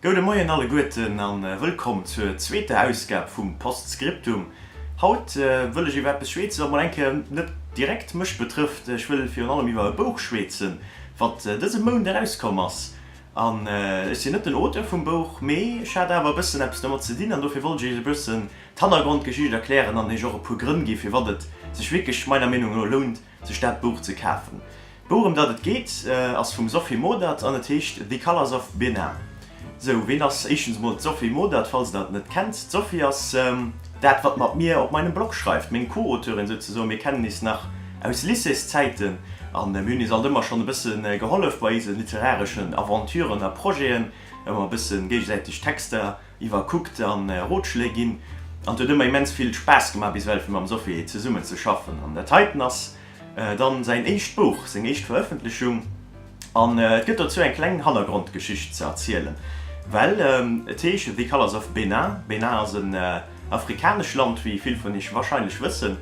Goude Moien alleguerten an wëllkomm zur zweeter Ausgab vum Postscriptum. Haut wëll ech iwwer eppes schweetzen, wat mol eng Kéier net direkt mech betrëfft. Ech wëll virun allem iwwer e Bouch schweetzen, wat dëse Mount erauskomm ass. An ech sinn net den Auteur vum Bouch, mee ech hat awer e bëssen eppes domat ze dinn an dofir wollt ech iech e bëssen d'Hannergrondgeschicht erklären an iech och e puer Grënn gi firwat et sech wierklech meiner Meenung no lount, sech dat Buch ze kafen. D'Buch ëm dat et geet ass vum Sophie Modert an et heescht The Colours of Benin. Sou, ween ass éischtens mol d'Sophie Modert, falls der et net kennt? D'Sophie ass dat wat mat mir op meinem Blog schreift, meng Co-Auteurin souzesoen. Mir kennen is nach aus Lycéeszäiten an mir hunn is alt ëmmer schonn e bësse gehollef bei ise literareschen Aventuren a Projeten, ëmmer e bësse géigesäiteg Texter iwwerkuckt an Rotschléi ginn an et huet ëmmer immens vill Spaass gemaach bis ewell fir mam Sophie zesummen ze schaffen an dat heiten ass dann säin éischt Buch, seng éischt Verëffentlechung an et gëtt dozou eng kleng Hannergrondgeschicht ze erzielen, well et heescht The Colours of Benin. Benin ass en afrikanesch Land, wéi vill vun iech wahrscheinlech wëssen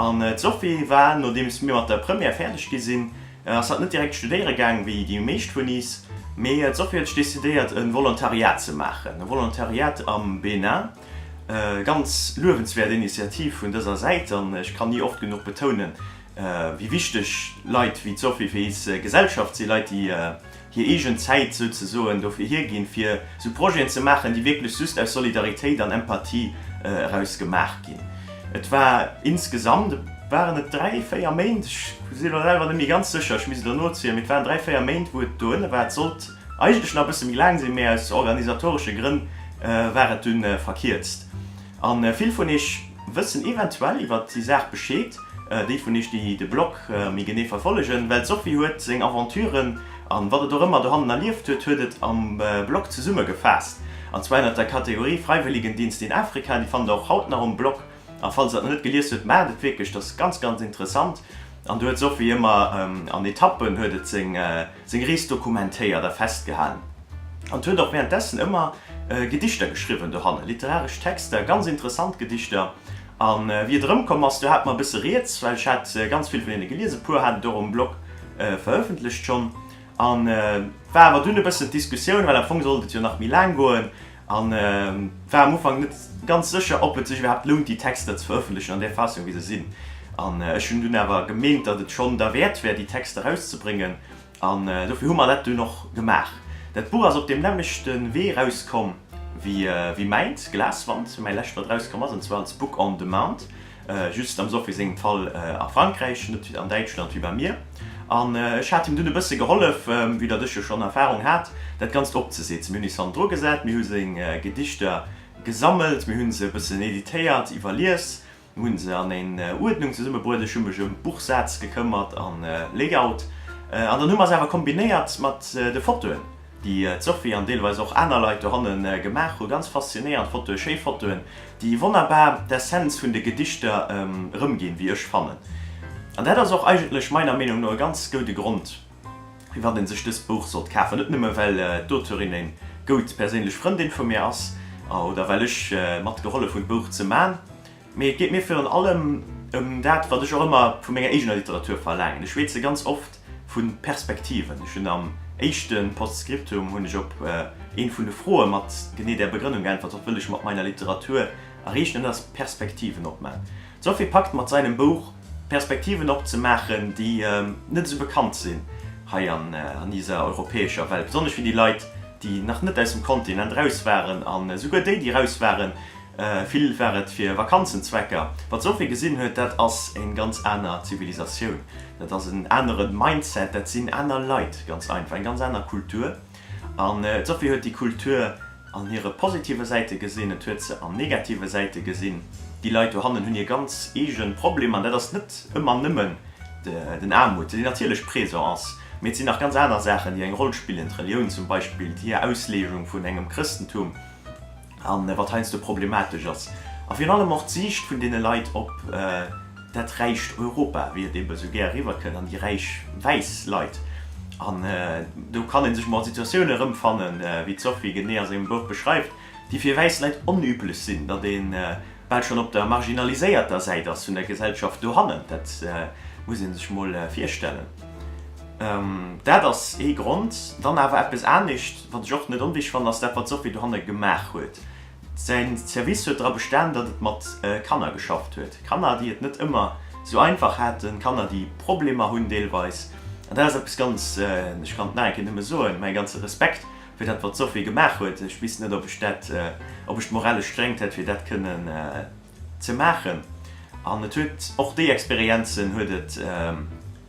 an d'Sophie war, nodeems mir mat der Première fäerdeg gi sinn, Ass hatt net direkt studéiere gaang wéi déi meescht vun is, mee d'Sophie huet sech decidéiert e Volontariat ze maachen, e Volontariat am Bénin. Ganz luewenswäert Initiativ vun dëser Säit an ech kann ni oft genuch betounen, wéi wichteg Leit wéi d'Sophie fir is Gesellschaft sinn, Leit déi hir eegen Zäit souzesoen dofir hierginn, fir esou Projeten ze maachen, déi wierklech just aus Solidaritéit an Empathie eraus gemaach ginn. Et war insgesamt, waren et 3, 4 Méint, ech sinn elo selwer net méi ganz sécher, ech misst elo nozielen, mee et waren 3, 4 Méint, wou et doënne war. Et sollt eigentlech nach e bësse méi laang sinn, mee aus organisatoresche Grënn war et dunn verkierzt. A vill vun iech wëssen eventuell iwwert déi Saach Bescheed, déi vun iech, déi de Blog méi genee verfollegen, well d'Sophie huet seng Aventuren an wat et och ëmmer dohannen erlieft huet, huet et am Blog zesummegefaasst, an zwar ënnert der Kategorie Freiwilligendienst in Afrika. Déi fannt der och haut nach um Blog. A falls der et nach net gelies hutt, maacht et wierklech, dat ass ganz, ganz interessant. An do huet d'Sophie ëmmer an Etappen huet et seng. Seng Rees dokumentéiert a festgehalen an huet och währenddessen ëmmer Gedichter geschriwwen dohannen, literaresch Texter, ganz interessant Gedichter. A wéi et erëmkomm ass, do hat mer e bësse rieds, well ech hat ganz vill vun hinne gelies, e puer hat et och um Blog verëffentlecht schonn. An war awer dunn e bëssen d'Diskussioun, well am Fong sollt et jo nach méi laang goen, an war am Ufank net ganz sécher, ob et sech iwwerhaapt lount, déi Texter ze verëffentlechen an där Fassung, wéi se sinn. An ech hunn dunn awer gemeent, datt et schonn derwäert wär, déi Texter erauszebréngen. An dofir hu mer dat dunn och gemaach. Dat Buch ass op deem nämmlechte Wee erauskomm wéi mäint, Glaswand, mäi lescht, wat erauskomm ass, an zwar als Book on Demand, just am Sophie sengem Fall a Frankräich, net an Däitschland wéi bei mir. An ech hat him dunn e bësse gehollef, vue datt ech jo schonn Erfarung hat, dat Ganzt opzesetzen. Mir hunn is hannendru gesat, mir hu seng Gedichter gesammelt, mir hu se e bëssen editéiert, iwwerlies, Mir hunn se an eng Uerdnung zesummebruet, ech hu mech ëm Buchsaz gekëmmert an Layout. An dann hu mer se awer kombinéiert mat de Fotoen, déi d'Sophie an deelweis och aner Leit dohanne gemaach hu. Ganz faszinéiernd Fotoen, schéi Fotoen, déi wonnerbar d'Essenz vun de Gedichter erëmginn, wéi ech fannen. An dat ass och eigentlech meiner Meenung no e ganz goude Grond, firwat een sech dëst Buch sollt kafen. Net nëmme well d'Auteurin eng goud perséinlech Frëndin vu mir ass oder well ech mat gehollef hunn d'Buch ze man, Mee et geet mir virun allem ëm dat, wat ech och ëmmer vu menger eegener Literatur verlaangen. Ech schweetze ganz oft vu Perspektiven. Ech hunn am éischte Postscriptum hunn ech op een vun de Froe mat genee där Begrënnung geäntwert, Wat wëll ech mat meiner Literatur erreechen? Dat ass Perspektiven opmaen. D'Sophie packt mat seinem Bouch Perspektiven opzemaachen, déi net esou bekannt sinn hei an iser europäescher Welt, besonnesch fir déi Leit, déi nach net aus dem Kontinent raus waren an esouguer déi, déi raus waren, Vill war et fir Vakanzenzwecker. Wat d'Sophie gesinn huet, dat ass eng ganz aner Zivilisatioun, dat ass en anere Mindset, dat sinn aner Leit ganz einfach, eng ganz aner Kultur. An d'Sophie huet déi Kultur an hire positive Säite gesinn, et huet se an negative Säite gesinn. Déi Leit dohannen hunn hir ganz eege Problemer an dat ass net ëmmer nëmmen den Aarmut, déi natierlech présent ass, mee et sinn nach ganz aner Saachen, déi eng Roll spillen, d'Relioun zum Beispill, hir Ausleegung vun engem Chrëstentum. An wat heiansdo problematesch ass. A virun allem och d'Siicht vun deene Leit op dat räicht Europa, wéi et ebe sou gär eriwwerkënnt, an déi räich wäiss Leit. An do kann ee sech mol a Situatioune erëmfannen, wéi d'Sophie genee a sengem Buch beschreift, déi fir wäiss Leit onüblech sinn, datt ee bal schonn op der marginaliséierter Säit ass vun der Gesellschaft dohannen. Dat muss ee sech mol virstellen. Dat ass ee Grond. Dann awer eppes anescht, wat ech och net onwichtig fannen, ass dat, wat d'Sophie dohanne gemaach huet. Säin Service huet dra bestan, datt et mat Kanner geschafft huet. Kanner, déi et net ëmmer sou einfach haten, Kanner, déi Problemer hunn deelweis. An dat ass eppes ganz, ech kann et nach eng Kéier nëmme soen, mäi ganze Respekt fir dat, wat d'Sophie gemaach huet. Ech weess net, ob ech dat, ob ech d'moralesch Strengt hätt, fir dat kënnen ze maachen. An et huet och déi Experienzen huet et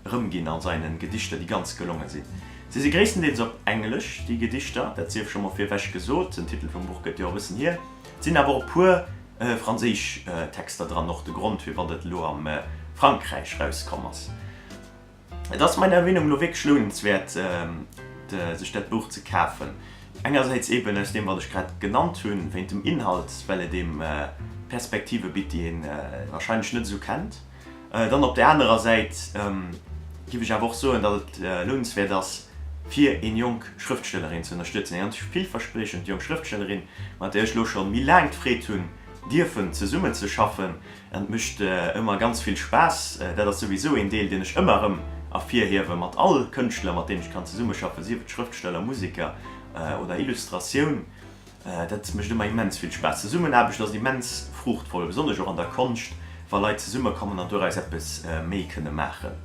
erëmginn a seinen Gedichter, déi ganz gelonge sinn. Se si gréisstendeels op Englesch, déi Gedichter, dat sief scho mol virwech gesot, den Titel vum Buch gëtt jo och e bëssen hier. Et sinn awer och e puer franséisch Texter dran, och de Grond firwat et elo am Frankräich rauskomm ass. Et ass meiner Meenung no wierklech lounenswäert sech dat Buch ze kafen. Engersäits eben aus deem wat ech grad genannt hunn, wéint dem Inhalt, well et eem Perspektive bitt déi een wahrscheinlech net esou kennt. Dann op där anerer Säit giff ech awer och soen, datt et lounenswäert ass fir een jonk Schrëftstellerin ze ënnerstëtzen, eng ganz villverspriechend jonk Schrëftstellerin, mat där ech elo schonn méi laang d'Freed hunn dierfen zesummenzeschaffen. Et mécht ëmmer ganz vill Spaass. Dat ass souwisou een Deel, deen ech ëmmer erëm ervirhiewen, mat all Kënschtler, mat deenen ech kann zesummeschaffen, sief et Schrëftsteller, Museker oder Illustratioun. Dat mécht ëmmer immens vill Spaass. Zesummenaarbecht ass immens fruuchtvoll, besonnesch och an der Konscht, wa Leit zesummekommen an doraus eppes méi kënne maachen.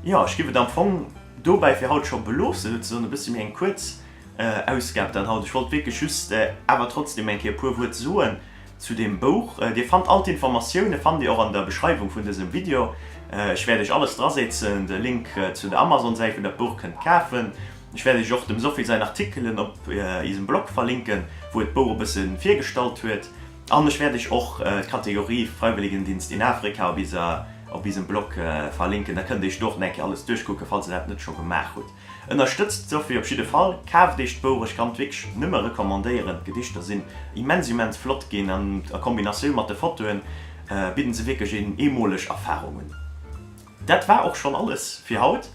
Jo, ech giff et am Fong dobäi fir haut scho beloossen, souzesoen e bësse méi eng kuerz Ausgab dann haut. Ech wollt wierklech just awer trotzdem eng Kéier e puer Wuert soen zu deem Bouch. Dir fannt all d'Informatioune fannt Dir och an der Beschreiwung vun dësem Video. Ech wäert Iech alles drasetzen, de Link zu der Amazon-Säit wou der d'Buch kënnt kafen. Ech wäert Iech och dem Sophie säin Artikelen op isem Blog verlinken, wou et d'Bouch e bësse virgestallt huet. An ech wäert Iech och d'Kategorie Freiwilligendienst in Afrika op iser op isem Blog verlinken, da kënnt Dir Iech do och nach eng Kéier alles duerchkucken, falls Dir dat net scho gemaach hutt. Ënnerstëtzt d'Sophie op jidde Fall, kaaft Iech d'Bouch, ech kann et wierklech nëmme recommandéieren. D'Gedichter sinn immens immens flott ginn an a Kombinatioun mat de Fotoen bidden se wierklech een eemoleg Erfarung un. Dat war och schonn alles fir haut.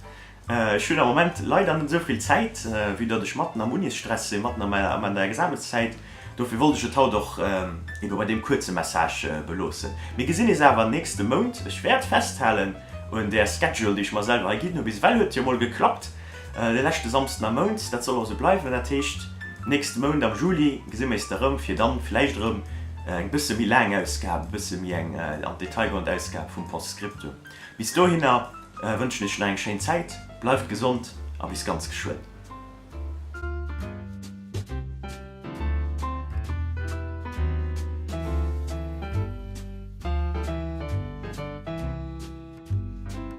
Ech hunn am Moment leider net esou vill Zäit, vue datt ech matten am Unisstress sinn, matten an der Examenszäit. Dofir wollt ech et haut och ebe bei deem kuerze Message beloossen. Mir gesinn eis awer nächste Mount. Ech wäert festhalen un där Schedule, déi ech mer selwer hei ginn hunn. Bis ewell huet et jo mol geklappt, de leschte Samsden am Mount. Dat soll och esou bleiwen. Dat heescht, nächste Mount am Juli gesi mir eis da rëm, fir dann vläicht erëm eng bësse méi laang Ausgab, e bësse méi eng an d'Detail goend Ausgab vum Postscriptum. Bis dohinner wënschen ech nach eng schéin Zäit, bleift gesond a bis ganz geschwënn.